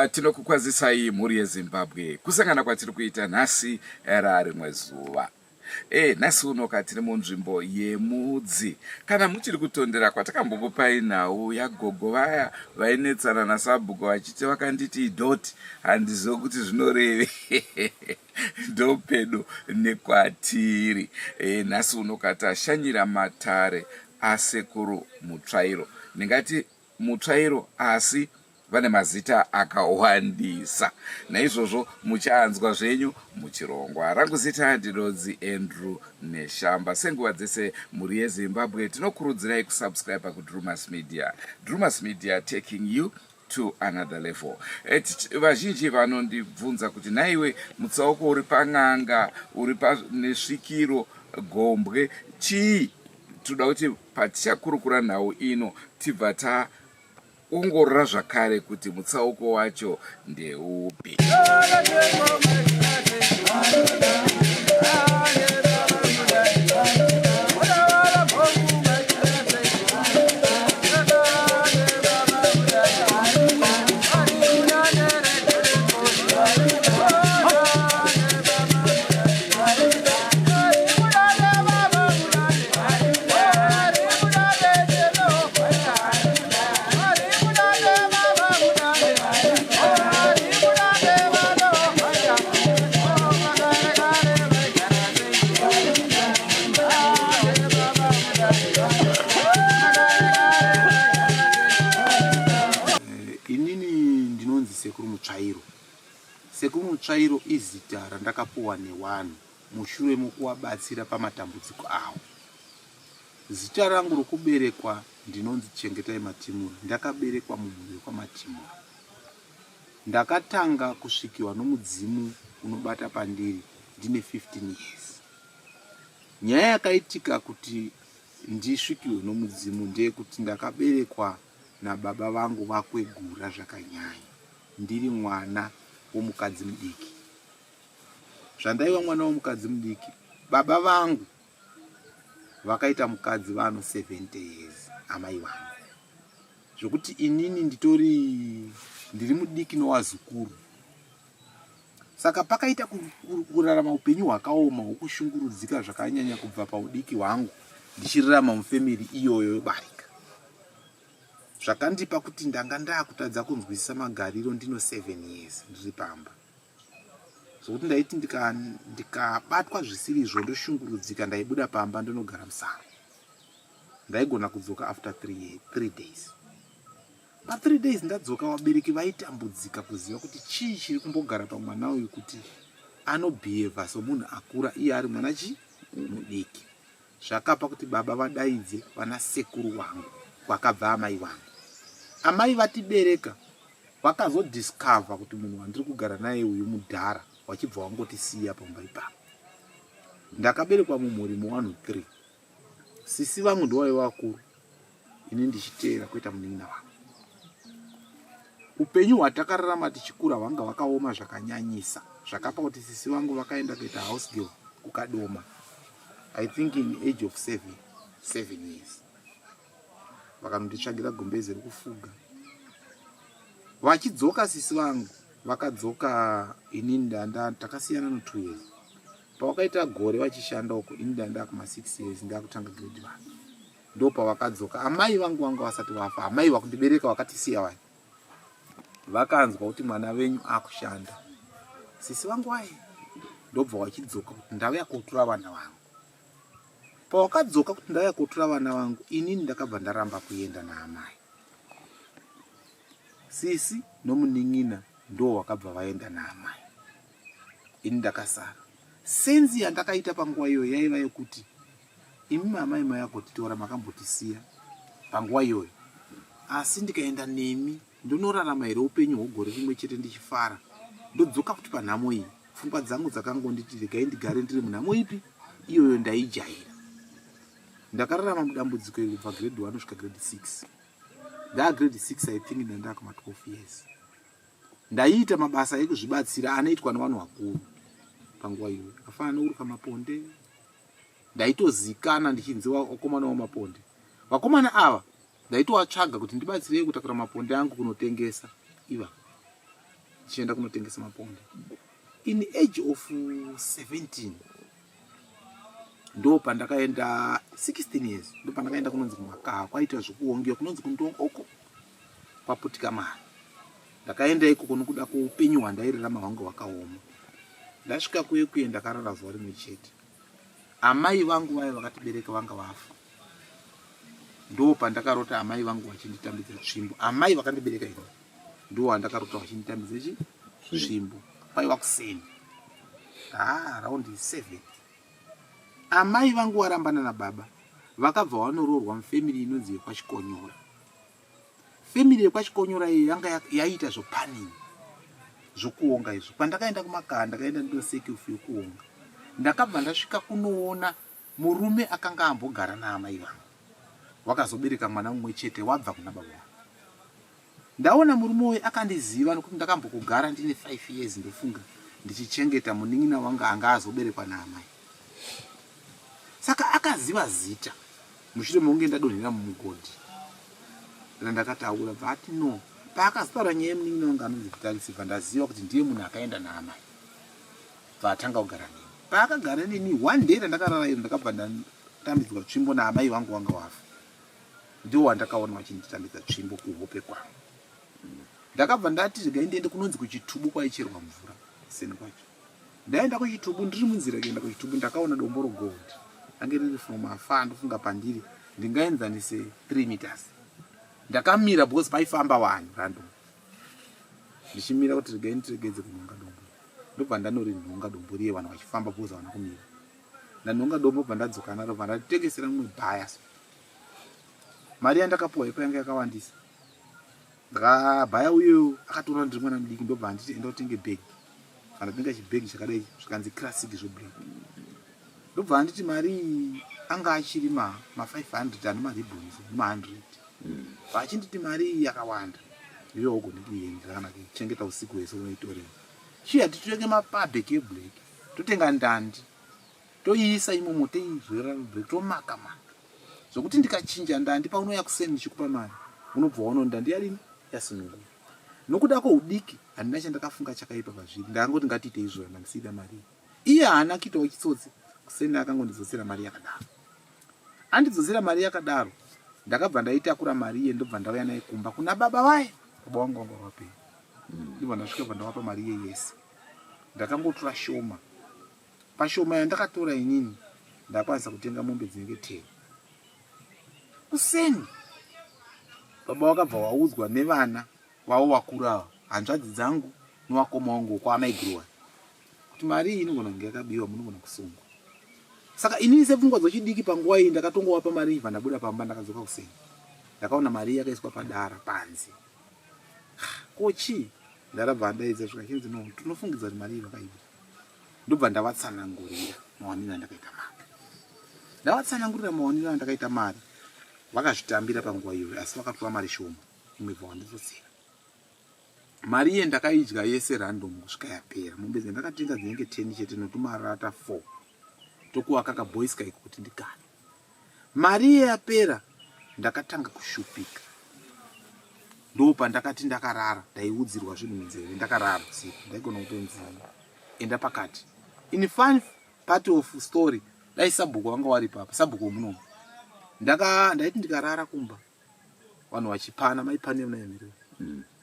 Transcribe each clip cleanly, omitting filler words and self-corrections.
Ah, tinokukwazisai mhuri yeZimbabwe kusangana kwatiri kuita nhasi rarimwe zuva. E, nhasi unoka tiri munzvimbo yemudzi. Kana muchiri kutondera kwatakambokupai nhau yagogo vaya vainetsana nasabhuku vachiti vakanditi idhoti, handizive kuti zvinoreve. Ndopedo nekwatiri. E, nhasi unoka tashanyira matare asekuru Mutsvairo. Ndingati Mutsvairo asi vane mazita akawandisa naizvozvo muchaanzwa zvenyu muchirongwa. Rangu zita ndinonzi Andrew Neshamba. Senguva dzese mhuri yeZimbabwe tinokurudzirai kusubscribe kuDrewmas Media. Drewmas Media taking you to another level. Eh, vazhinji vanondibvunza kuti nhaiwe mutsauko uri pan'anga uri panesvikiro gombwe chii? Toda kuti patichakurukura nhau ino tibva taongorora zvakare kuti mutsauko wacho ndeupi. Inini ndinonzi Sekuru Mutsvairo. Sekuru Mutsvairo izita randakapuwa newanhu mushure mokuwabatsira pamatambudziko awo. Zita rangu rokuberekwa ndinonzi Chengetai Matimura, ndakaberekwa mumhuri yekwaMatimura. Ndakatanga kusvikiwa nomudzimu unobata pandiri ndine 15 years. Nyaya yakaitika kuti ndisvikiwe nomudzimu ndeyekuti ndakaberekwa nababa vangu vakwegura zvakanyanya ndiri mwana womukadzi mudiki. Zvandaiva mwana womukadzi mudiki, baba vangu vakaita mukadzi vano 70 years amai vangu zvekuti inini nditori ndiri mudiki nowazukuru saka pakaita kurarama upenyu hwakaoma hwokushungurudzika zvakanyanya kubva paudiki hwangu ndichirarama mufemiri iyoyo yobarika zvakandipa kuti ndanga ndakutadza kunzwisisa magariro ndino 7 years ndiri pamba zvokuti ndaiti ndikabatwa ndika zvisiri izvo ndoshungurudzika ndaibuda pamba ndonogara musango ndaigona kudzoka after 3 days pa 3 days ndadzoka vabereki vaitambudzika kuziva kuti chii chiri kumbogara pamwana uyu kuti anobhiyevha somunhu akura iye ari mwana chi mudiki Zvakapa kuti baba vadaidze vana sekuru wangu kwakabva amai vangu. Amai vatibereka vakazodiscover kuti munhu wandiri kugara naye uyu mudhara wachibva wangotisiya pamba ipapo. Ndakaberekwa mumhuri muwanhu 3. Sisi vangu ndowaiva vakuru ini ndichiteera kuita munin'ina wangu. Upenyu hwatakararama tichikura hwanga hwakaoma zvakanyanyisa zvakapa kuti sisi vangu vakaenda kuita house girl kuKadoma I think in age of 7 years vakanonditsvagira gumbeze rekufuga vachidzoka sisi vangu vakadzoka ini ndanda takasiyana no 2 years pavakaita gore vachishanda uko ini ndanda kuma 6 years ndakutanga grade 1 ndopavakadzoka amai vangu vanga vasati vafa amai vakundibereka vakatisiya vaya vakanzwa kuti mwana venyu akushanda sisi vangu vaye ndobva wachidzoka kuti ndauya kotura vana vangu pawakadzoka kuti ndauya kotura vana vangu inini ndakabva ndaramba kuenda naamai sisi nomunin'ina ndo wakabva vaenda naamai ini ndakasara senzi yandakaita panguva iyoyo yaiva yekuti Imi amai mauya kotitora makambotisiya panguva iyoyo asi ndikaenda nemi ndonorarama here upenyu hwegore rimwe chete ndichifara ndodzoka futi panhamo iyi pfungwa dzangu dzakangonditi regai ndigare ndiri munhamo ipi iyoyo ndaijaira ndakararama mudambudziko iri kubva grade 1 kusvika grade 6 ndaa grade 6 i think ndandaa kuma 12 years ndaiita mabasa ekuzvibatsira anoitwa nevanhu vakuru panguva iyoyo afanana nekuruka maponde Ndaitozikana ndichinzi vakomana wamaponde. Vakomana ava ndaitovatsvaga kuti ndibatsirei kutakura maponde angu kunotengesa iva. Ndichienda kunotengesa maponde. In age of 17 ndo pandakaenda, 16 years ndo pandakaenda kunonzi kumakaha kwaita zvekuongewa kunonzi kundongo uko kwaputika mari. Ndakaenda ikoko nokuda kwoupenyu hwandairarama hwanga hwakaoma. Ndasvika kuye kuye ndakarara zuva rimwe chete. Amai vangu vaya vakatibereka vanga vafa. Ndo pandakarota amai vangu vachinditambidza tsvimbo. Amai vakandibereka ini ndo wandakarota vachinditambidza chi tsvimbo. Kwaiva kuseni. Ah, round 7. Amai vangu varambana nababa vakabva vanoroorwa mufamily inonzi yekwaChikonyora. Family yekwaChikonyora iyo yanga yaiita zvopanning zvokuonga izvo. Pandakaenda kumakaha ndakaenda ndinosekifu yokuonga. Ndakabva ndasvika kunoona murume akanga ambogara naamai vangu. Wakazobereka mwana mumwe chete wabva kuna baba vangu. Ndaona murume uyu akandiziva nokuti ndakambokugara ndine 5 years ndofunga ndichichengeta munin'ina wanga anga azoberekwa naamai. Saka akaziva zita mushure mekunge ndadonhera mumugodhi randakataura bva ati no. Paakazotaura nyaya yemunin'ina wanga anonzi Vitalis bva ndaziva kuti ndiye munhu akaenda naamai. Bva atanga kugara neni. Paakagara neni one day randakarara iro ndakabva ndatambidzwa tsvimbo naamai vangu vanga wafa. Ndiwo wandakaona vachinditambidza tsvimbo kuhope kwangu. Ndakabva ndati regai ndiende kunonzi kuchitubu kwaicherwa mvura seni kwacho. Ndaenda kuchitubu ndiri munzira kuenda kuchitubu ndakaona dombo rogold range riri from afar ndofunga pandiri ndingaenzanise 3 meters. Ndakamira because paifamba vanhu random. Ndichimira kuti regai ndiregedze kunhonga dombo. Ndobva ndanorinhonga dombo riye vanhu vachifamba because havana kumira. Ndanhonga dombo bva ndadzoka naro bva ndaritengesera mumwe bhaya so. Mari yandakapuwa ipo yanga yakawandisa. Ndakabhaya uyo akatora ndiri mwana mudiki ndobva anditi enda utenge bag. Kandatenga chibag chakadai zvikanzi classic zveblack. Ndobva anditi mari iyi anga achiri ma, ma 500 ane maribbons nema 100. Vachinditi mari iyi yakawanda. Iwe haugoni kuiendera kana kuichengeta usiku hwese unoitorera. Chiya titenge mapabag eblack totenga ndandi toiisa imomo toizorera mublack tomaka maka. Zvekuti ndikachinja ndandi paunouya kuseni ndichikupa mari unobva waona kuti ndandi yadini yasununguka. Nokuda kwoudiki handina chandakafunga chakaipa pazviri ndakangoti ngatiite izvozvo ndamusiida mari iyi. Iye haana kuitawo chitsotsi kuseni akangondidzosera mari yakadaro. Andidzosera mari yakadaro ndakabva ndaitakura mari iye ndobva ndauya naye kumba kuna baba vaye. Baba vangu vanga vapenyu. Ndobva ndasvika bva ndavapa mari iye yese. Ndakangotora shoma. Pashoma yandakatora inini ndakwanisa kutenga mombe dzinenge 10. Kuseni baba vakabva vaudzwa nevana vavo vakuru ava, hanzvadzi dzangu nevakoma vangu vokwaamaiguru vaya kuti mari iyi inogona kunge yakabiwa, munogona kusungwa. Saka inini sepfungwa dzechidiki panguva iyi ndakatongovapa mari iyi bva ndabuda pamba ndakadzoka kuseni. Ndakaona mari iyi yakaiswa padara panze. Ko chii? Ndarabva andaidza zvikachinzi no, tinofungidza kuti mari iyi vakaiba. Ndobva ndavatsanangurira mawaniro andakaita mari. Ndavatsanangurira mawaniro andakaita mari vakazvitambira panguva iyoyo asi vakatora mari shoma imwe bva wandidzotsera. Mari iye ndakaidya yese random kusvika yapera. Mombe dzandakatenga dzinenge 10 chete notumarata 4 tokuwaka kaboys kaiko kuti ndigare. Mari iye yapera ndakatanga kushupika. Ndopandakati ndakarara ndaiudzirwa zvinhu munzeve ndakarara usiku ndaigona kutonzi enda pakati. In fun part of story dai sabhuku vanga waripo apa sabhuku wemunomu. Ndaka ndaiti ndikarara kumba vanhu vachipana maipane muna miriwo.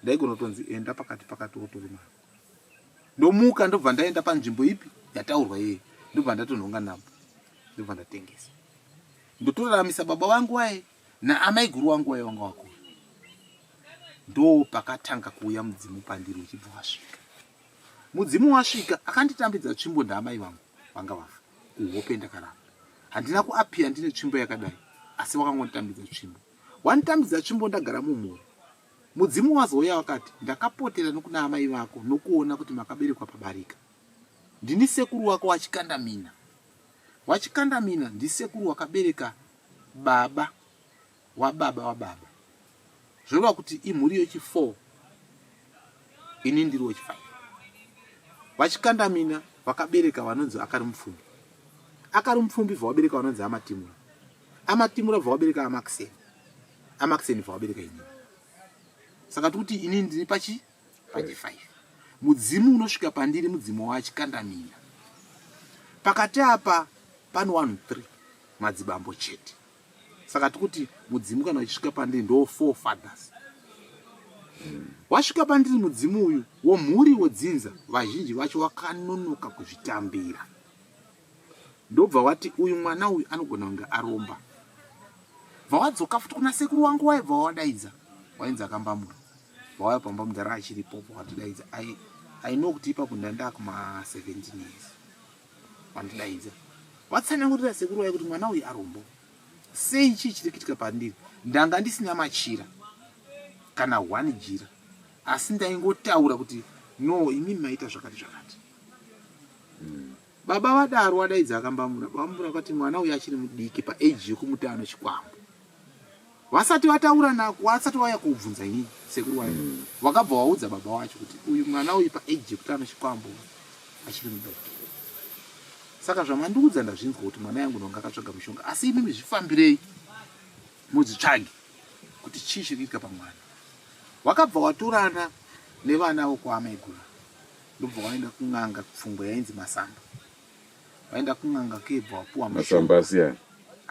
Ndaigona kutonzi enda pakati pakati wotore mari. Ndomuka ndobva ndaenda panzvimbo ipi yataurwa iye ndobva ndatonhonga nhambo ndobva ndatengesa. Ndotoraramisa baba vangu vaye naamaiguru wangu waye wanga wakura. Ndo pakatanga kuuya mudzimu pandiri uchibva wasvika. Mudzimu wasvika akanditambidza tsvimbo ndaamai vangu vanga vafa kuhope ndakarara. Handina kuapia ndine tsvimbo yakadai asi wakangonditambidza tsvimbo. Wanditambidza tsvimbo ndagara mumhuri. Mudzimu wazouya wakati ndakapotera nokuna amai vako nokuona kuti makaberekwa pabarika. Ndini sekuru wako waChikandamina. WaChikandamina ndisekuru wakabereka baba wababa wababa. Zvoreva kuti imhuri yechi 4 ini ndiri wechi 5. VaChikandamina vakabereka vanonzi Akarimupfumbi. Akarimupfumbi bva wabereka vanonzi Amatimura. Amatimura bva wabereka Amakiseni. Amakiseni bva wabereka inini. Saka tikuti inini ndiri pachi pachi 5. Mudzimu unosvika pandiri mudzimu waChikandamina. Pakati apa pano vanhu 3 madzibambo chete. Saka tikuti mudzimu kana uchisvika pandiri ndo four fathers. Wasvika pandiri mudzimu uyu womhuri wodzinza vazhinji vacho wakanonoka kuzvitambira. Ndobva wati uyu mwana uyu anogona kunge aromba. Bva wadzoka futi kuna sekuru wangu waibva wawadaidza wainzi akambamura. Vauya pamba mudhara achiripo watidaidza. I know kuti ipapo ndanda kuma 17 years. Wandidaidza. Watsanangurira sekuru waye kuti mwana uyu arombo. Sei chii chiri kuitika pandiri? Ndanga ndisina machira kana one jira. Asi ndaingotaura kuti no imi maita zvakati zvakati. Baba vadaro wadaidza akambamura. Baba mura vakati mwana uyu achiri mudiki pa age yekumuti ano chikwambo. Vasati vataura nako, vasati vauya kubvunza inini sekuru wayo. Vakabva vaudza baba wacho kuti uyu mwana uyu pa age yekuti ano chikwambo achiri mudiki. Saka zvamandiudza ndazvinzwa kuti mwana yangu ndonga akatsvaga mushonga asi imimi zvifambirei mudzitsvage kuti chii chiri kuitika pamwana. Wakabva watorana nevana vokwaamaiguru ndobva waenda kun'anga pfungwa yainzi Masamba. Vaenda kun'anga kebva wapuwa Masamba asiyana.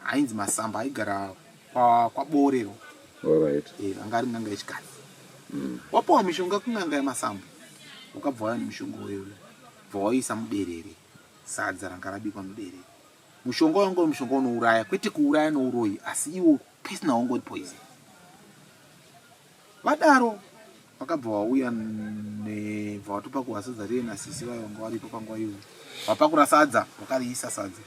Ainzi Masamba aigara kwaBorero. All right. Eh, anga ari n'anga yechikadzi. Wapuwa mishonga kun'anga yaMasamba. Wakabva wauya nemushonga uyoyo. Bva wauisa muderere. Sadza ranga rabikwa muderere. Mushonga wanga uri mushonga unouraya, kwete kuuraya nouroyi, asi iwo personal wanga uri poison. Vadaro vakabva vauya nebva vatopakura sadza riye nasisi vayo vanga varipo panguva iyoyo. Vapakura sadza vakariisa sadza.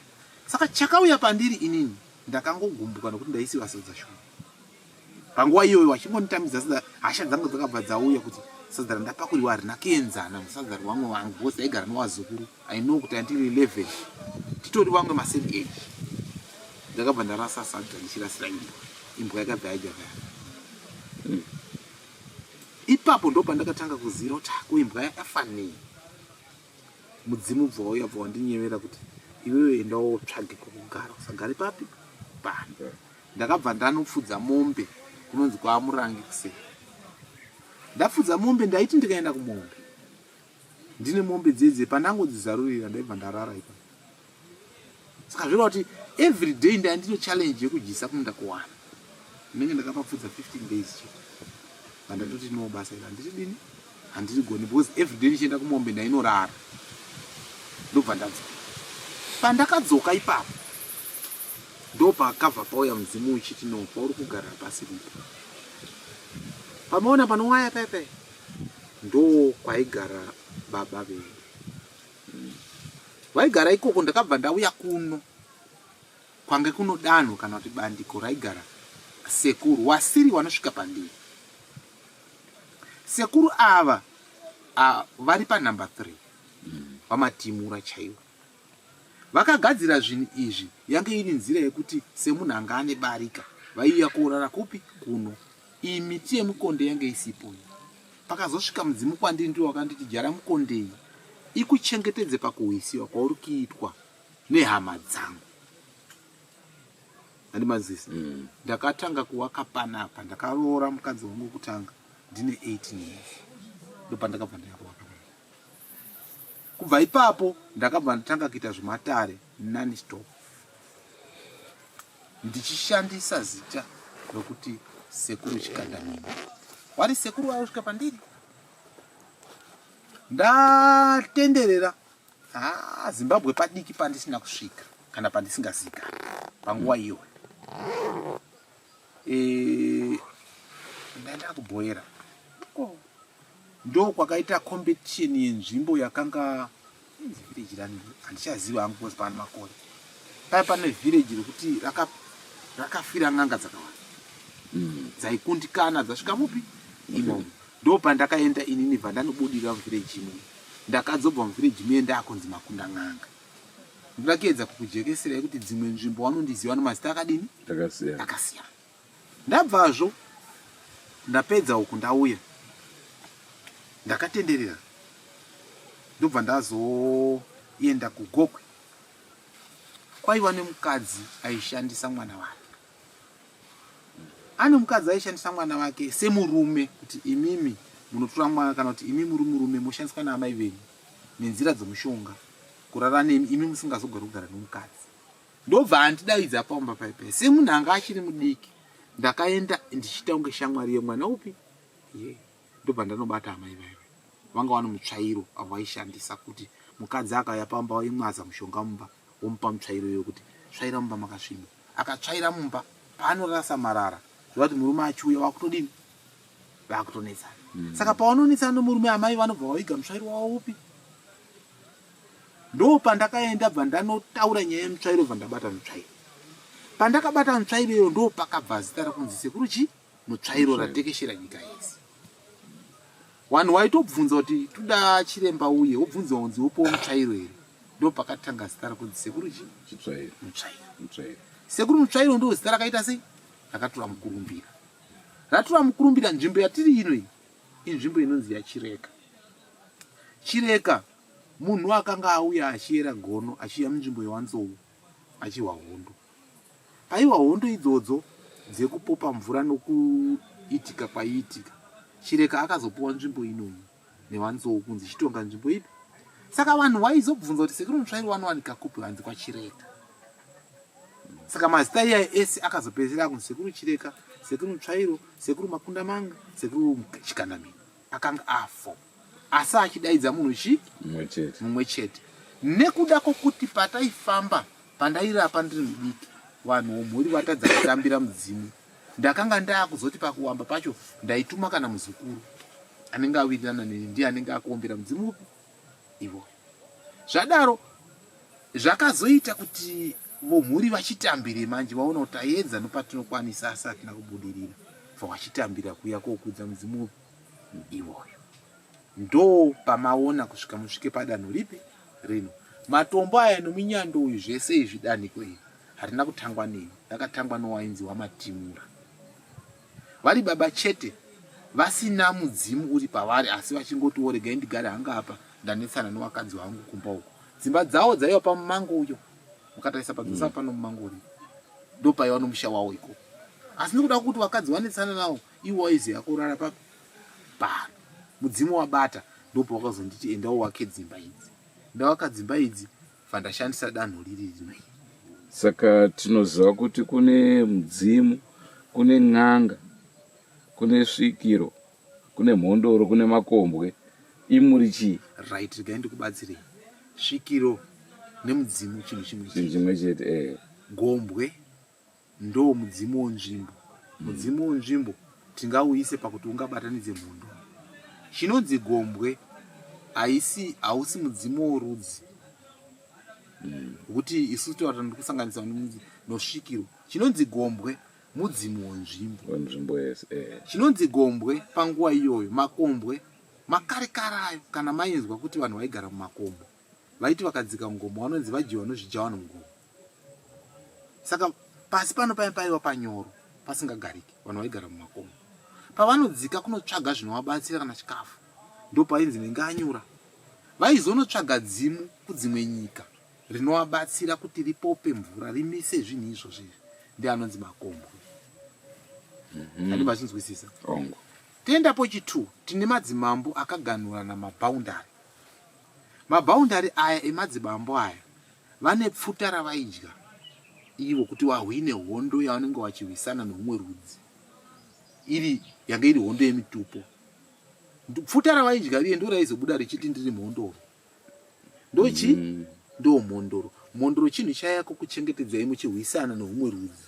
Saka chakauya pandiri inini ndakangogumbuka nokuti ndaisiwa sadza shoma. Panguva iyoyo vachingonditambidza sadza hasha dzangu dzakabva dzauya kuti sadza randapakuriwa harina kuenzana nesadza revamwe vangu because ndaigara nevazukuru. I know kuti andiri 11 titori vamwe masame age. Ndakabva ndarasa sadza ndichirasira imbwa. Imbwa yakabva yadya kaya. Ipapo ndopandakatanga kuziva kuti ah, ko imbwa yafa nei. Mudzimu ubva wauya bva wandinyevera kuti iwewe enda wotsvage kwekugara usagare papi pano. Ndakabva ndanopfudza mombe kunonzi kwaMurangi kuseri. Ndapfudza mombe ndaiti ndikaenda kumombe ndine mombe dzedze pandangodzizarurira ndaibva ndarara ipapo. Saka zvireva kuti every day ndaya ndine challenge yekudyisa kumunda kuwana. Ndinenge ndakapapfudza 15 days chete. Pandatoti no basa iri handiri dini handiri goni because every day ndichienda kumombe ndainorara. Ndobva ndadzoka. Pandakadzoka ipapo ndopakabva pauya mudzimu uchiti no pauri kugara hapasiripo. Pamaona panowaya paya paya ndo kwaigara baba vedu. Vaigara ikoko ndakabva ndauya kuno kwange kuno danho kana kuti bandiko raigara sekuru wasiri wanosvika pandiri. Sekuru ava vari panumber 3 vamatimura chaiwo. Vakagadzira zvinhu izvi yange iri nzira yekuti semunhu anga ane barika vaiuya korara kupi kuno. Iyi miti yemukonde yange isipo iyi. Pakazosvika mudzimu kwandiri ndiwo wakanditi dyara mukonde iyi ikuchengetedze pakuhwisiwa kwauri kuitwa nehama dzangu. Handimanzwisa. Ndakatanga kuwaka panapa ndakaroora mukadzi wangu wekutanga ndine 18 years. Ndopandakabva ndaya kuwaka panapa. Kubva ipapo ndakabva ndatanga kuita zvematare non stop. Ndichishandisa zita rokuti Sekuru Chikandamina. Wari sekuru vanosvika pandiri. Ndatenderera haa Zimbabwe padiki pandisina kusvika kana pandisingazikani panguva iyoyo. E, ndaenda kubhoera ndokwakaita competition yenzvimbo yakanga inzi village rani handichaziva hangu because pane makore paya pane village rekuti rakafira n'anga dzakawanda dzaikundikana dzasvika mupi imomo ndo pandakaenda inini bva ndanobudirira muvillage imomo ndakadzobva muvillage muye ndakunzi makunda n'anga ndoda kuedza kukujekeserai kuti dzimwe nzvimbo vanondiziva nemazita akadini akasiyana Ndabvazvo ndapedza uku ndauya ndakatenderera ndobva ndazoenda kuGokwe kwaiva nemukadzi aishandisa mwana wake. Ane mukadzi aishandisa mwana wake semurume kuti imimi Munotora mwana kana kuti imi muri murume moshandiswa naamai venyu nenzira dzomushonga kurara nemi imi musingazogari kugara nomukadzi. Ndobva andidaidza pamba paipai semunhu anga achiri mudiki ndakaenda ndichiita kunge shamwari yemwana upi ye ndobva ndanobata amai vaive vanga vane mutsvairo awaishandisa kuti mukadzi akauya pamba waimwaza mushonga mumba womupa mutsvairo iyoyo kuti tsvaira mumba makasviba akatsvaira mumba paanorasa marara zviva kuti murume achiuya wakutodini vakutonetsana mm. saka pavanonetsana nomurume amai vanobva vaviga mutsvairo wavo upi ndo pandakaenda bva ndanotaura nyaya yemutsvairo bva ndabata mutsvairo pandakabata mutsvairo iyo ndo pakabva zita rakunzi sekuru chii mutsvairo ratekeshera nyika yese vanhu waitobvunza kuti toda chiremba uye wobvunziwa kunzi wopiwa mutsvairo here ndo pakatanga zita rakunzi sekuru chi mutsvairo sekuru mutsvairo ndo zita rakaita sei rakatora mukurumbira ratora mukurumbira nzvimbo yatiri ino iyi inzvimbo inonzi yachireka chireka munhu akanga auya achiyera gono achiuya munzvimbo yewanzou achihwa hondo Paiwa hondo idzodzo dzekupopa mvura nokuitika kwaiitika, Chireka akazopiwa nzvimbo inoyi neVaNzou kunzi chitonga nzvimbo ipi. Saka vanhu vaizobvunza kuti Sekuru Mutsvairo vanowanika kupi hanzi kwaChireka. Saka mazita iyayo ese akazopedzisira akunzi Sekuru Chireka, Sekuru Mutsvairo, Sekuru Makundamanga, Sekuru Chikandamina. Akanga afo asi achidaidza munhu chi mumwe chete nekuda kwokuti pataifamba Pandairapa ndiri mudiki vanhu vomhuri vatadza kutambira mudzimu ndakanga ndaakuzoti pakuwamba pacho ndaituma kana muzukuru anenge awirirana neni ndiye anenge akuombera mudzimu upi ivoyo zvadaro zvakazoita kuti vomhuri vachitambire manje vaona kuti tayedza nopatinokwanisa asi hatina kubudirira bva vachitambira kuya kokudza mudzimu upi ivoyo Ndoo pamaona kusvika musvike padanho ripi rino. Matombo aya nomunyando uyu zvese izvi danhiko iri harina kutangwa neni rakatangwa nowainzi waMatimura. Vari baba chete vasina mudzimu uri pavari asi vachingotiwo regai ndigare hanga apa ndanetsana nowakadzi wangu kumba uko. Dzimba dzawo dzaiva pamumango uyo mukatarisa padzosa mm. pano mumango uripo ndopaiva nomusha wawo ikoko asi nekuda kwekuti vakadzi vanetsana nawo iwo waiziva kurara papi pano mudzimu wabata ndopawakazonditi enda uwake dzimba idzi ndawaka dzimba idzi vandashandisa danho riri rino iri saka tinoziva kuti kune mudzimu kune n'anga kune svikiro kune mhondoro kune makombwe imuri chii right regai ndikubatsirei svikiro nemudzimu chinhu chimwe chinhu chimwe chete eh. gombwe Ndoo mudzimu wonzvimbo. Mudzimu wonzvimbo tingauise pakuti ungabatanidze mhondo. Chinonzi gombwe haisi hausi mudzimu worudzi wekuti isu toata ndikusanganisa nosvikiro. Chinonzi gombwe mudzimu wonzvimbo. Wenzvimbo yese eh. Chinonzi gombwe panguva iyoyo makombwe makare kare ayo kana mainzwa kuti vanhu vaigara mumakomo vaiti vakadzika mugomo vanonzi vadyiwa nozvidya vanhu mugomo. Saka pasi pano paiva paiva panyoro pasingagariki, vanhu vaigara mumakomo. Pavanodzika kunotsvaga zvinovabatsira kana chikafu, ndopainzi nenge anyura. Vaizonotsvaga dzimu kudzimwe nyika rinovabatsira kuti ripope mvura rimise zvinhu izvozvo izvi, ndiye anonzi makombwe. Mm -hmm. Mazvinzwisisa? Hongu. Toenda pochi 2 tine madzimambo akaganhurana mabhaundari. Mabhaundari aya emadzibambo aya Vane pfuta ravaidya ivo kuti vahwine hondo yavanenge vachirwisana noumwe rudzi. Iri yanga iri hondo yemitupo. Pfuta ravaidya riye ndoraizobuda richiti ndiri mhondoro. Ndochi? Mm. Ndo mhondoro. Mhondoro chinhu chaiya kukuchengetedzai muchirwisana noumwe rudzi.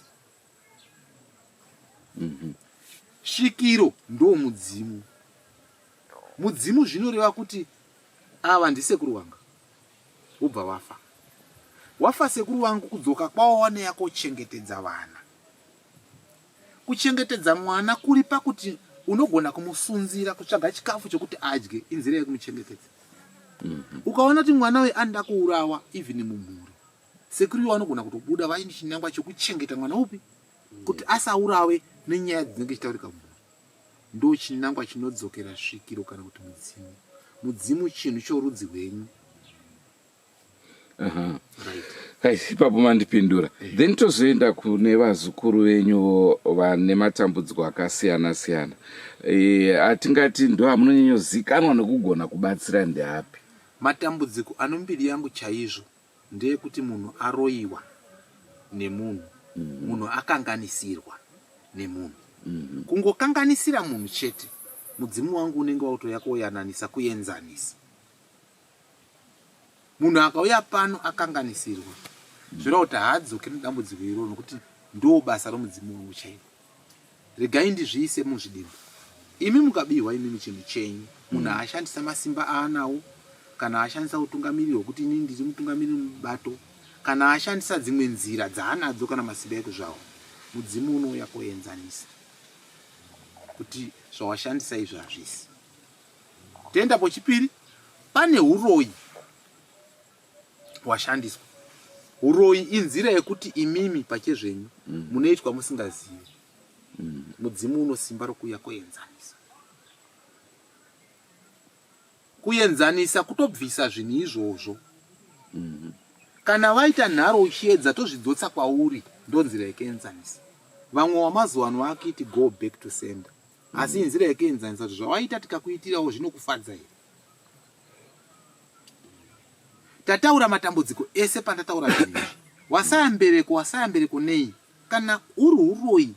Mm -hmm. Svikiro ndo mudzimu. Mudzimu zvinoreva kuti ava ndisekuru vanga. Wobva wafa. Wafa sekuru vangu kudzoka kwawo waneya kochengetedza vana. Kuchengetedza mwana kuri pakuti unogona kumusunzira kutsvaga chikafu chokuti adye inzira yekumuchengetedza. Mm -hmm. Ukaona kuti mwana uyu anoda kuurawa even mumhuri sekuru iwo anogona kutobuda vaine chinangwa chokuchengeta mwana upi kuti asaurawe nenyaya dzinenge chitaurika mumhuri. Ndochinangwa chinodzokera svikiro kana kuti mudzimu. Mudzimu chinhu chorudzi rwenyu. Right, ipapo mandipindura. Then tozoenda kune vazukuru venyu vane matambudziko akasiyana siyana. Atingati ndo amunonyanyozikanwa nekugona kubatsira ndeapi? Matambudziko anombiri yangu chaizvo ndeyekuti munhu aroyiwa nemunhu, munhu akanganisirwa nemunhu. Kungokanganisira munhu chete, mudzimu wangu unenge wakutoya koyananisa, kuenzanisa. Munhu akauya pano akanganisirwa, zvoreva kuti haadzoke nedambudziko iroro nokuti ndo basa romudzimu wangu chairo. Regai ndizviise muzvidimbu. Imi mukabirwa imimi chinhu chenyu, munhu ashandisa masimba aanawo, kana ashandisa utungamiriri hwekuti inini ndiri mutungamiriri mubato, kana ashandisa dzimwe nzira dzaanadzo kana masimba ekuzvawo, mudzimu unouya koenzanisa kuti zvawashandisa izvi hazvisi. Toenda pochipiri, pane huroyi hwashandiswa. Huroyi inzira yekuti imimi pachezvenyu munoitwa musingazivi. Mudzimu uno simba rokuuya koenzanisa. Kuenzanisa kutobvisa zvinhu izvozvo. Kana vaita nharo uchiedza tozvidzotsa kwauri, ndonzira yekuenzanisa. Vamwe wamazuvano vakuiti go back to sender. Asi inzira yekuenzanisa kuti zvawaita tikakuitirawo zvinokufadza here? Tataura matambudziko ese pandataura zvinhu izvi. Wasaya mbereko, wasaya mbereko nei? Kana uri huroyi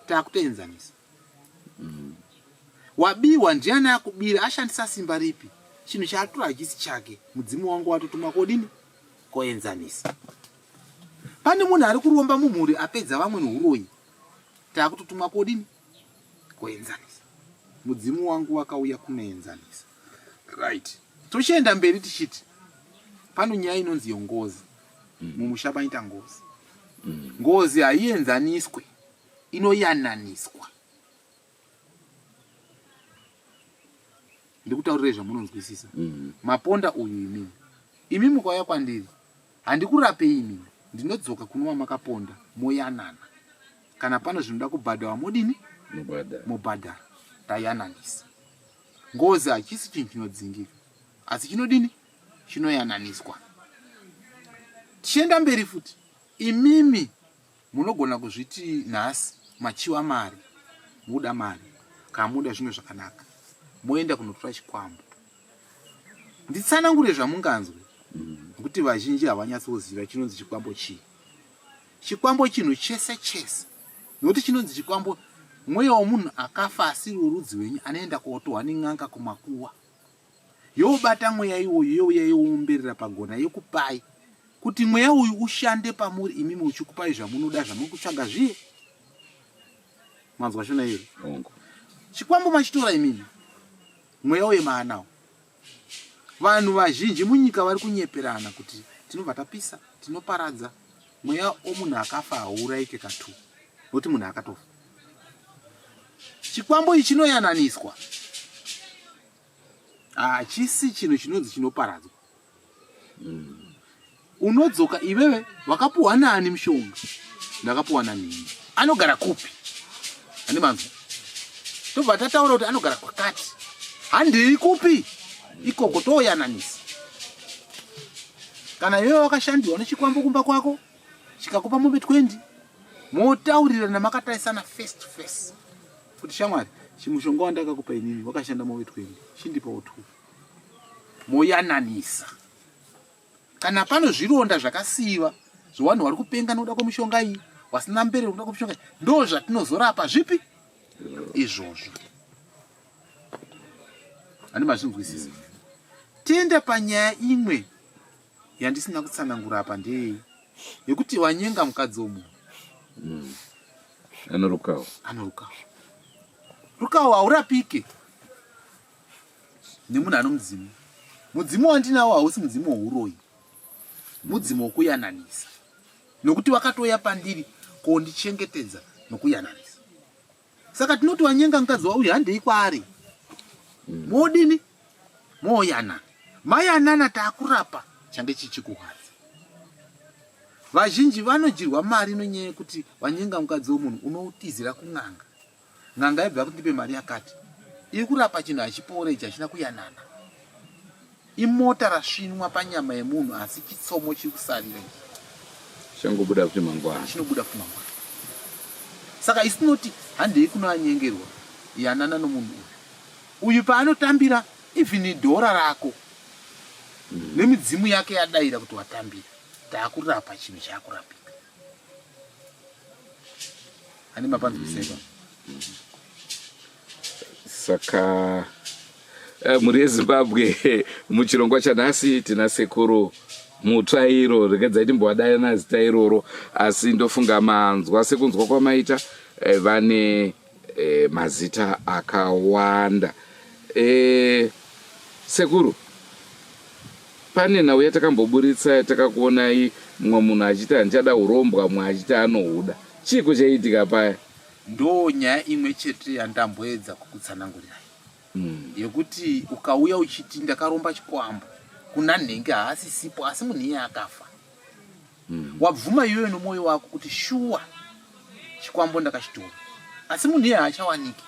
takutoenzanisa. Wabiwa ndiani akubira ashandisa simba ripi? Chinhu chaatora hachisi chake. Mudzimu wangu watotumwa kodini? Koenzanisa. Pane munhu ari kuromba mumhuri apedza vamwe nohuroyi. Takutotumwa kodini? Koenzanisa. Mudzimu wangu wakauya kunoenzanisa. Right. Tochienda mberi tichiti pano nyaya inonzi yongozi. Mumusha paita ngozi. Ngozi haienzaniswe, inoyananiswa. Ndikutaurirai zvamunonzwisisa. Maponda uyu imimi. Imi mukauya kwandiri, handikurapei imimi. Ndinodzoka kuno wamakaponda moyanana. Kana pano zvinoda kubhadharwa modini? Mobhadhara. Tayananisa. Ngozi hachisi chinhu chinodzingika, asi chinodini? Chinoyananiswa. Tichienda mberi futi, imimi munogona kuzviti nhasi machiwa mari, muda mari, kana muda zvimwe zvakanaka, moenda kunotora chikwambo. Nditsanangure zvamunganzwe, nekuti vazhinji havanyatsoziva chinonzi chikwambo chii. Chikwambo chinhu chese chese, nekuti chinonzi chikwambo mweya womunhu akafa asiri worudzi wenyu anoenda kotohwa nen'anga kumakuwa, yobata mweya iwoyo youya yoomberera pagona yokupai kuti mweya uyu ushande pamuri imimi uchikupai zvamunoda zvamuri kutsvaga zviye. Manzwa shona iyo? Chikwambo machitora imimi, mweya uye maanawo. Vanhu vazhinji munyika vari kunyeperana kuti tinobva tapisa, tinoparadza. Mweya omunhu akafa hauuraike katu, nokuti munhu akatofa. Chikwambo ichi chinoyananiswa, hachisi chinhu chinonzi chinoparadzwa. Unodzoka iwewe wakapuwa nani mushonga? Ndakapuwa nanhingi. Anogara kupi? Ane manzwa. Tobva tataura kuti anogara kwakati. Handei kupi? Ikoko toyananisa. Kana iwewe wakashandirwa nechikwambo kumba kwako, chikakupa mombe 20, motaurirana makatarisana face to face. Kuti shamwari, chimushonga wandakakupa inini wakashanda mombe 20, chindipawo 2. Moyananisa. Kana pano zvironda zvakasiiwa zvevanhu vari kupenga nokuda kwemishonga iyi, vasina mbereko nokuda kwemishonga iyi, ndo zvatinozorapa zvipi izvozvo. Handi mazvinzwisisa. Tiende panyaya imwe yandisina kutsanangura apa, ndeyei yekuti wanyenga mukadzi womunhu. Anorukawo. Anorukawo. Rukawo haurapike nemunhu ano mudzimu. Mudzimu wandinawo hausi mudzimu wouroyi, mudzimu wokuyananisa, nokuti wakatouya pandiri kondichengetedza nokuyananisa. Saka tinoti wanyenga mukadzi wauyu, handei kwaari, modini? Moyanana. Mayanana, taakurapa change chichikuhwadza. Vazhinji vanodyirwa mari nonyaya yekuti wanyenga mukadzi womunhu, unotizira kun'anga. N'anga yabva yakuti ndipe mari yakati. Iri kurapa chinhu hachipore ichi, hachina kuyanana. Imota rasvinwa panyama yemunhu asi chitsomo chiri kusarira ichi. Changobuda futi mangwana. Chinobuda futi mangwana. Saka isu tinoti handei kunoanyengerwa yanana nomunhu uyu. Uyu paanotambira even dhora rako nemidzimu yake yadaira kuti watambira taakurapa chinhu chaakurapika. Ane mapanzwisisa mm. Saka mhuri yeZimbabwe muchirongwa chanhasi tina sekuru Mutsvairo, regedzai timbovadana zita iroro, asi ndofunga manzwa sekunzwa kwamaita vane mazita akawanda. Sekuru, pane nhau yatakamboburitsa yatakakuonai mumwe munhu achiti handichada urombwa, mumwe achiti anohuda. Chiiko chaiitika paya? Ndo nyaya imwe chete yandamboedza kukutsanangurirai yekuti ukauya uchiti ndakaromba chikwambo kuna nhengi haasisipo asi munhu iye akafa. Wabvuma iyoyo nomwoyo wako kuti shuwa chikwambo ndakachitora asi munhu iye haachawaniki.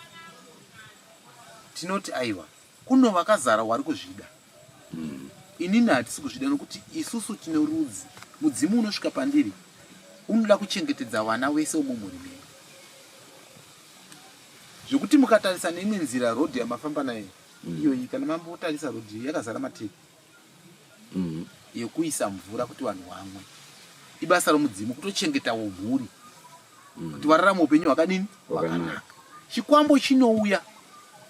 Tinoti aiwa kuno vakazara wari kuzvida. Inini hatisi kuzvida nokuti isusu tine rudzi. Mudzimu unosvika pandiri unoda kuchengetedza vana wese womumhuri medu. Zvekuti mukatarisa neimwe nzira road yamafamba nayo iyoyi kana mambotarisa road iyi yakazara matepi yekuisa mvura kuti vanhu vamwe. Ibasa romudzimu kutochengetawo mhuri kuti vararame upenyu hwakadini? Hwakanaka. Chikwambo chinouya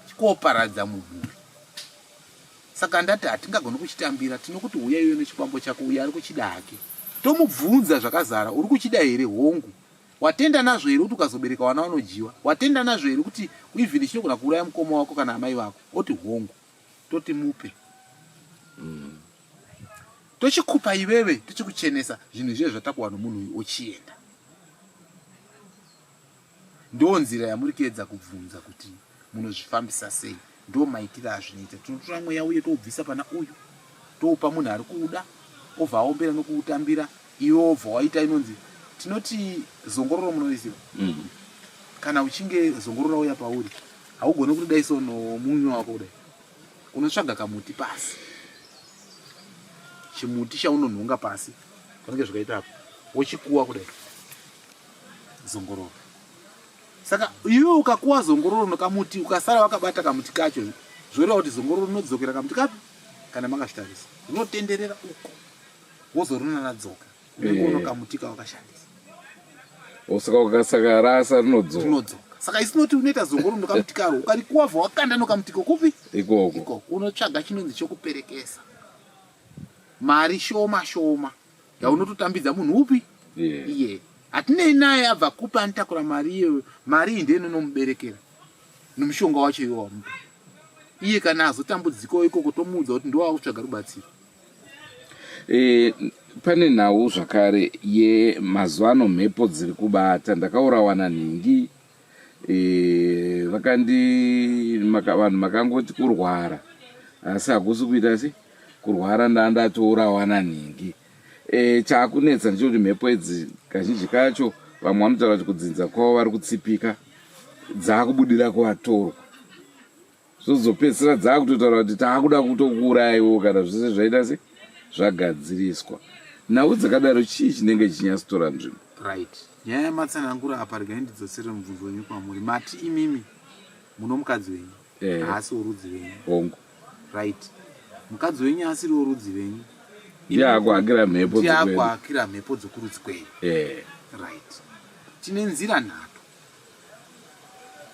chikoparadza mumhuri. Saka ndati hatingagoni kuchitambira, tinokuti huya iwe nechikwambo chako, uyo ari kuchida hake. Tomubvunza zvakazara, uri kuchida here? Hongu. Watenda nazvo here kuti ukazobereka vana vanodyiwa? Watenda nazvo here kuti even chinogona kuuraya mukoma wako kana amai vako? Oti hongu. Toti mupe. Tochikupa iwewe, tochikuchenesa, zvinhu izvozvo zvatakuwa nomunhu uyu ochienda. Ndo nzira yamuri kuedza kubvunza kuti munozvifambisa sei. Ndo maitiro azvinoita. Tinotora mweya uye toubvisa pana uyu, toupa munhu ari kuuda, obva aombera nokuutambira, iwe wobva waita inonzi tinoti zongororo munoriziva? Kana uchinge zongororo rauya pauri, haugoni kuti dai so nomunwe wako kudai. Unotsvaga kamuti pasi. Chimuti chaunonhonga pasi, panenge zvakaita apa, wochikuwa kudai. Zongororo. Saka iwe ukakuwa zongororo nokamuti ukasara wakabata kamuti kacho zvoreva kuti zongororo rinodzokera kamuti kapi kana makazvitarisa rinotenderera uko wozorona radzoka unenge uno kamuti kawakashandisa. Saka ukasaka rasa rinodzoka. Rinodzoka. Saka isu tinoti unoita zongororo nokamuti karo ukarikuwa bva wakanda nokamuti kupi? Ikoko. Ikoko unotsvaga chinonzi chokuperekesa mari shoma shoma yaunototambidza munhu upi? Iye. Hatinei naye abva kupi anotakura mari iyoyo. Mari iyi ndiyo inonomuberekera nomushonga wacho iwo wamupa. Iye kana azotambudzikawo ikoko tomuudza kuti ndiwo akutsvaga rubatsiro. Pane nhau zvakare yemazuva ano mhepo dziri kubata. Ndakaurawa nanhingi vakandi vanhu makangoti kurwara asi hakusi kuita se kurwara ndandatourawa nanhingi. Chaakunetsa ndechekuti mhepo idzi kazhinji kacho vamwe vanotaura kuti kudzinza kwavo vari kutsipika dzaakubudira kuvatorwa zvozopedzisira dzaakutotaura kuti taakuda kutokuurayaiwo kana zvese zvaita se zvagadziriswa. Nhau dzakadaro chii chinenge chichinyatsotora nzvimbo? Right. Nyaya yamatsanangura apa regai ndidzosere mubvunzo wenyu kwamuri. Mati imimi muno mukadzi wenyu haasi worudzi wenyu. Hongu. Right. Mukadzi wenyu asiri worudzi venyu. Ndiye akuhakira mhepo Ndiye akuhakira mhepo dzokurudzi kwenyu. Right. Tine nzira nhatu.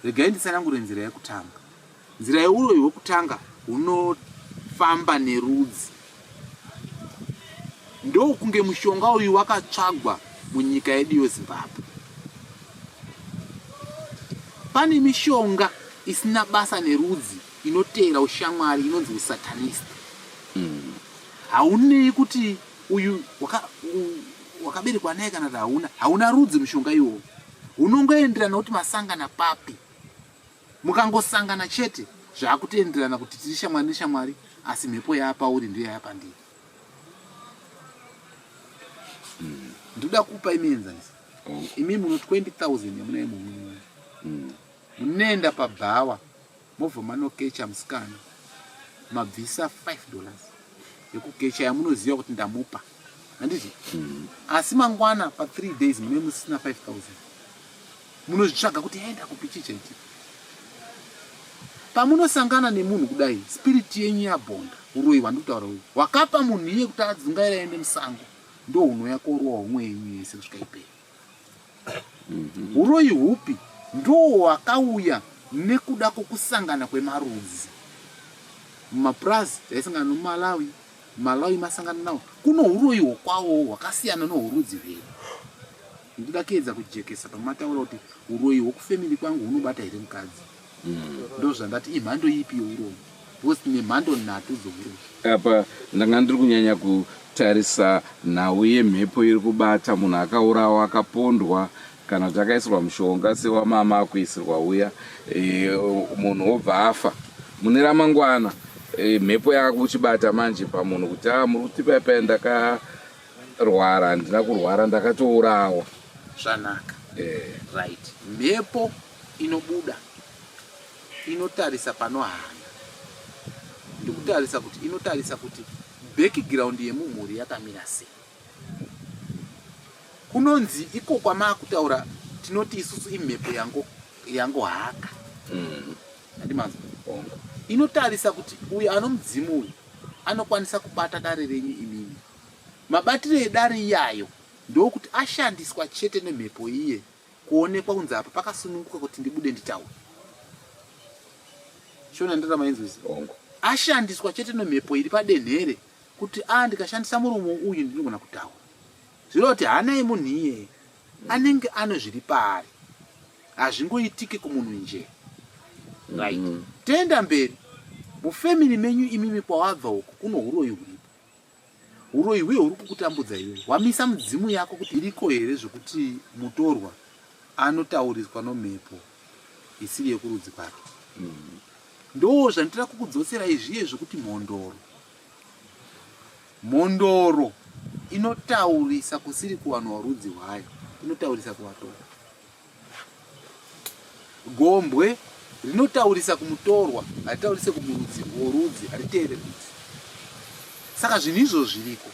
Regai nditsanangure nzira yekutanga. Nzira yeuroyi hwekutanga hunofamba nerudzi. Ndokunge mushonga uyu wakatsvagwa munyika yedu yeZimbabwe. Pane mishonga isina basa nerudzi inoteera ushamwari inonzi usatanist. Haunei kuti uyu wakaberekwa naye kana kuti hauna, hauna rudzi mushonga iwowo. Unongoenderana kuti masangana papi. Mukangosangana chete zvakutoenderana kuti tiri shamwari neshamwari asi mhepo yaapauri ndiyo yaapandiri. Ndinoda kupa imi enzaniso. Imi muno 20,000 yamunayo mumwe. Munoenda pabhawa mobva manokecha musikana mabvisa $5. yekukecha yamunoziva kuti ndamupa handiti mm. Asi mangwana pa 3 days mune musina 5000 munozvitsvaga kuti yaenda kupi, chii chaitika? Pamunosangana nemunhu kudai, spirit yenyu yabhonda. Uroyi hwandikutaura uyu hwakapa munhu iye kuti adzungaira aende musango, ndo hunouya korowa homwe yenyu yese kusvika iperi. Uroyi hupi? Ndo hwakauya nekuda kwokusangana kwemarudzi mumapurazi. Taisangana nomuMalawi, Malawi masangana nawo, kuno uroyi hwokwawowo hwakasiyana nohworudzi rwedu. Ndinoda kuedza kujekesa pamataura kuti uroyi hwokufemili kwangu hunobata here mukadzi. Ndozvandati imhando ipi youroyi, because tine mhando nhatu dzouroyi. Apa ndanga ndiri kunyanya kutarisa nhau yemhepo iri kubata munhu akaurawa, akapondwa kana kuti akaisirwa mushonga sewamama akuisirwa uya, munhu wobva afa mune ramangwana, mhepo yakuchibata manje pamunhu kuti a muri kuti paipai ndakarwara, handina kurwara, ndakatourawa. Zvanaka. Right, mhepo inobuda inotarisa panohana, ndikutarisa kuti inotarisa kuti background yemumhuri yakamira sei. Kunonzi iko kwamaakutaura tinoti isusu imhepo yango yangohaka. Handimanzwa inotarisa kuti uyu anomudzimu uyu anokwanisa kubata dare renyu imimi. Mabatiro edare iyayo ndokuti ashandiswa chete nemhepo iye kuonekwa kunzi apa pakasununguka kuti ndibude nditaure. Shona ndirama inzwisi. Ashandiswa chete nemhepo iri padenhere kuti a ndikashandisa muromo uyu ndinogona kutaura. Zvireva kuti hana yemunhu iyeye anenge ane zviri paari, hazvingoitike kumunhu nje. Right. Toenda mberi. Mufamily menyu imimi kwawabva uko kuno huroyi huripo. Huroyi huye huri kukutambudza iwe, hwamisa mudzimu yako kuti iriko here zvekuti mutorwa anotauriswa nomhepo isiri yekurudzi kwake. Ndoo zvandinoda kukudzoserai zviye zvekuti mhondoro. Mhondoro inotaurisa kusiri kuvanhu warudzi hwayo, inotaurisa kuvatorwa. Gombwe rinotaurisa kumutorwa, haritaurise kumurudzi worudzi, hariteere rudzi. Saka zvinhu izvozvo zviriko.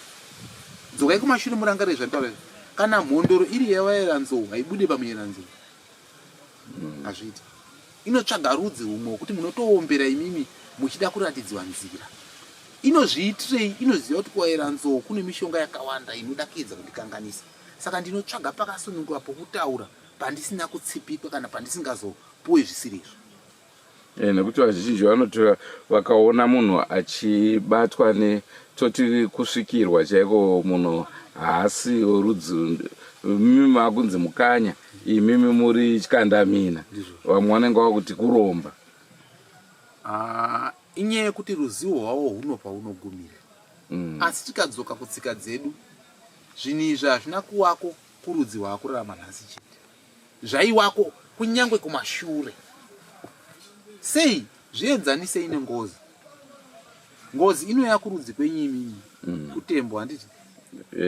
Dzokai kumashure murangarire zvanditaura izvi. Kana mhondoro iri yevaera nzou haibude pamuyera nzou. Hazviiti. Inotsvaga rudzi humwe hwekuti munotoombera imimi muchida kuratidzwa nzira. Inozviitirei? Inoziva kuti kuvaera nzou kune mishonga yakawanda inoda kuedza kundikanganisa. Saka ndinotsvaga pakasununguka pokutaura pandisina kutsipikwa kana pandisingazopuwe zvisiri izvo. Nekuti vazhinji vanotora vakaona munhu achibatwa ne toti kusvikirwa chaiko, munhu haasi werudzi, mimi makunzi mukanya, imimi muri chikandamina, vamwe vanenge vakuti kuromba. Ah, inyaya yekuti ruzivo hwavo huno paunogumira. Asi tikadzoka kutsika dzedu, zvinhu izvi hazvina kuwako kurudzi hwaakurarama nhasi chete, zvaiwako kunyange kumashure. Sei? Zvienzanisei nengozi. Ngozi inouya kurudzi kwenyu imimi, kutembo handiti?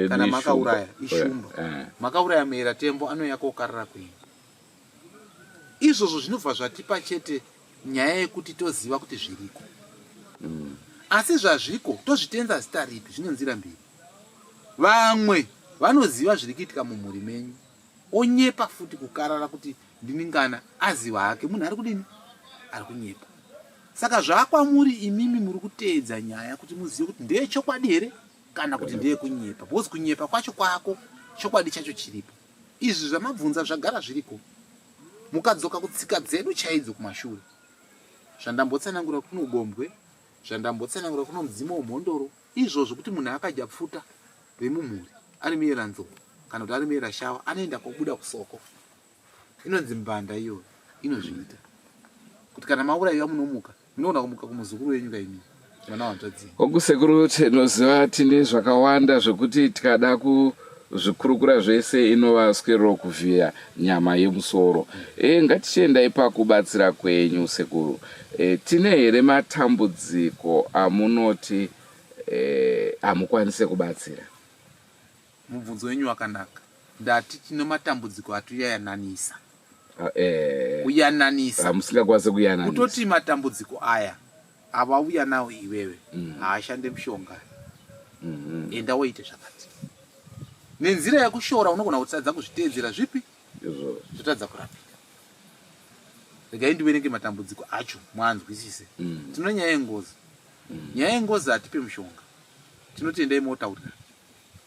Kana makauraya ishumba, makauraya muera tembo, anouya kokarara kwenyu. Izvozvo zvinobva zvatipa chete nyaya yekuti toziva kuti zviriko. Asi zvazviko tozvitenza zita ripi? Zvine nzira mbiri. Vamwe vanoziva zviri kuitika mumhuri menyu, onyepa futi kukarara kuti ndiningana, aziva hake munhu ari kudini, ari kunyepa. Saka zvaakwamuri imimi muri kuteedza nyaya kuti muzive kuti ndeyechokwadi here kana kuti ndeyekunyepa, because kunyepa kwacho kwako, chokwadi chacho chiripo. Izvi zvamabvunza zvagara zviriko. Mukadzoka kutsika dzedu chaidzo kumashure, zvandambotsanangura kuno gombwe, zvandambotsanangura kuno mudzimu womhondoro, izvozvo kuti munhu akadya pfuta remumhuri ari muyeranzou kana kuti ari muyerashawa anoenda kobuda kusoko, inonzi mbanda iyoyo inozviita kuti kana mauraiwa munomuka, munoona kumuka kumuzukuru wenyu kaimi mwana wanzvadzi. Hongu sekuru, tinoziva tine zvakawanda zvekuti tikada kuzvikurukura zvese inova swerero kuvhiya nyama yemusoro. Ngatichiendai pakubatsira kwenyu sekuru. Tine here matambudziko amunoti hamukwanise kubatsira? Mubvunzo wenyu wakanaka. Ndati tine matambudziko atuyayananisa. Kuyananisa. Hamusingakwanise kuyananisa. Kutoti matambudziko aya avauya nawo iwewe haashande mushonga. mm-hmm. Enda woite zvakati. Nenzira yekushora unogona kutadza kuzviteedzera zvipi zvotadza kurapika. Regai ndiverenge matambudziko acho mwanzwisise. Tino nyaya yengozi. Nyaya yengozi hatipe mushonga, tinoti endai motaurira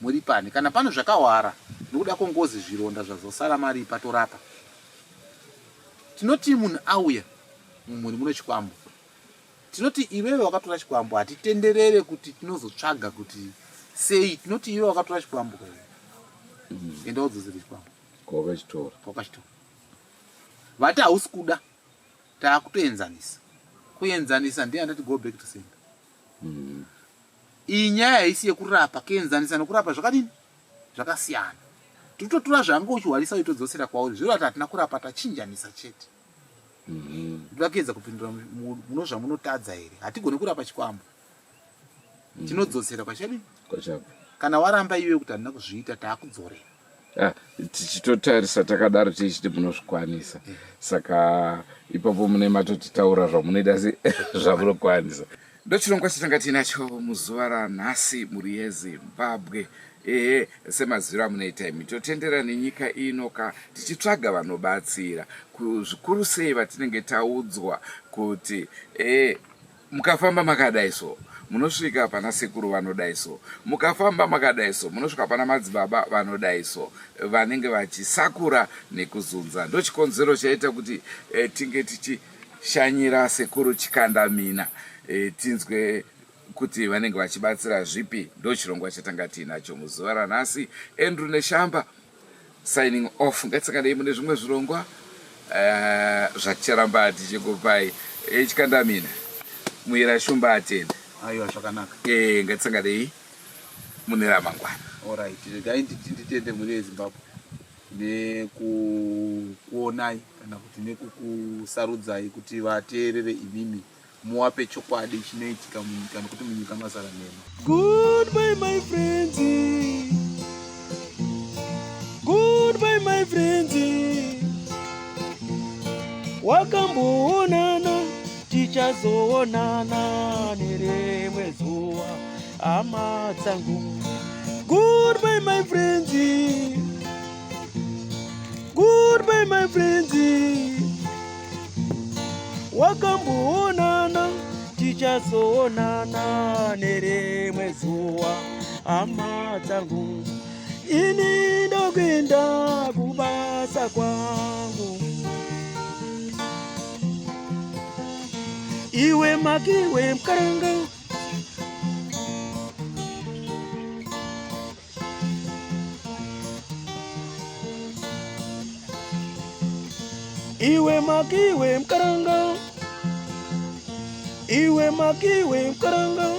muripane. Kana pano zvakawara nokuda kwengozi, zvironda zvazosara maripa torapa. Tinoti munhu auya mumhuri muno chikwambo, tinoti iwewe wakatora chikwambo, hatitenderere kuti tinozotsvaga kuti sei. Tinoti iwewe wakatora chikwambo kaiwe, enda wodzosere chikwambo kwawakachitora. Kwawakachitora. Vati hausi kuda, taakutoenzanisa. Kuenzanisa ndiye andati go back to sender. Iyi nyaya haisi yekurapa. Kuenzanisa nokurapa zvakadini? Zvakasiyana. Titotora zvanga uchihwarisa uchitodzosera kwauri, zvoreva kuti hatina kurapa, tachinjanisa chete. Ndoda kuedza kupindura muno zvamunotadza here? Hatigone kurapa chikwambo, tinodzosera kwachadini? Kwachabva. Kana waramba iwe kuti handina kuzviita, taakudzorera. Ah, tichitotarisa takadaro tichiti munozvikwanisa, saka ipapo mune matotitaura zvamunoita se zvamunokwanisa. Ndochirongwa chatanga tiinacho muzuva ranhasi, mhuri yeZimbabwe. Ehe, semaziviro amunoita imi, totendera nenyika ino ka tichitsvaga vanobatsira, zvikuru sei vatinenge taudzwa kuti ee mukafamba makadai so munosvika pana sekuru vanodai so, mukafamba makadai so munosvika pana madzibaba vanodai so, vanenge vachisakura nekuzunza. Ndochikonzero chaita kuti tinge tichishanyira sekuru Chikandamina, tinzwe kuti vanenge vachibatsira zvipi. Ndochirongwa chatanga tiinacho muzuva ranhasi. Andrew Neshamba signing off. Ngatisanganei mune zvimwe zvirongwa zvaticharamba tichikupai. Chikandamina muyera shumba atende. Aiwa, zvakanaka. Ngatisanganei mune ramangwana. Alright, regai nditende mhuri yeZimbabwe nekukuonai kana kuti nekukusarudzai kuti vateerere imimi, muwape chokwadi chinoitika munyika, nokuti munyika mazara nhema. Goodbye, my friends. Goodbye, my friends. Wakamboonana, tichazoonana nerimwe zuva, hama dzangu. Goodbye, my friends. Goodbye, my friends. Wakamboonana, tichazoonana nerimwe zuva, hama dzangu. Ini ndokuenda kubasa kwangu. Iwe makiwe mukaranga. Iwe makiwe mukaranga. Iwe makiwe mukaranga.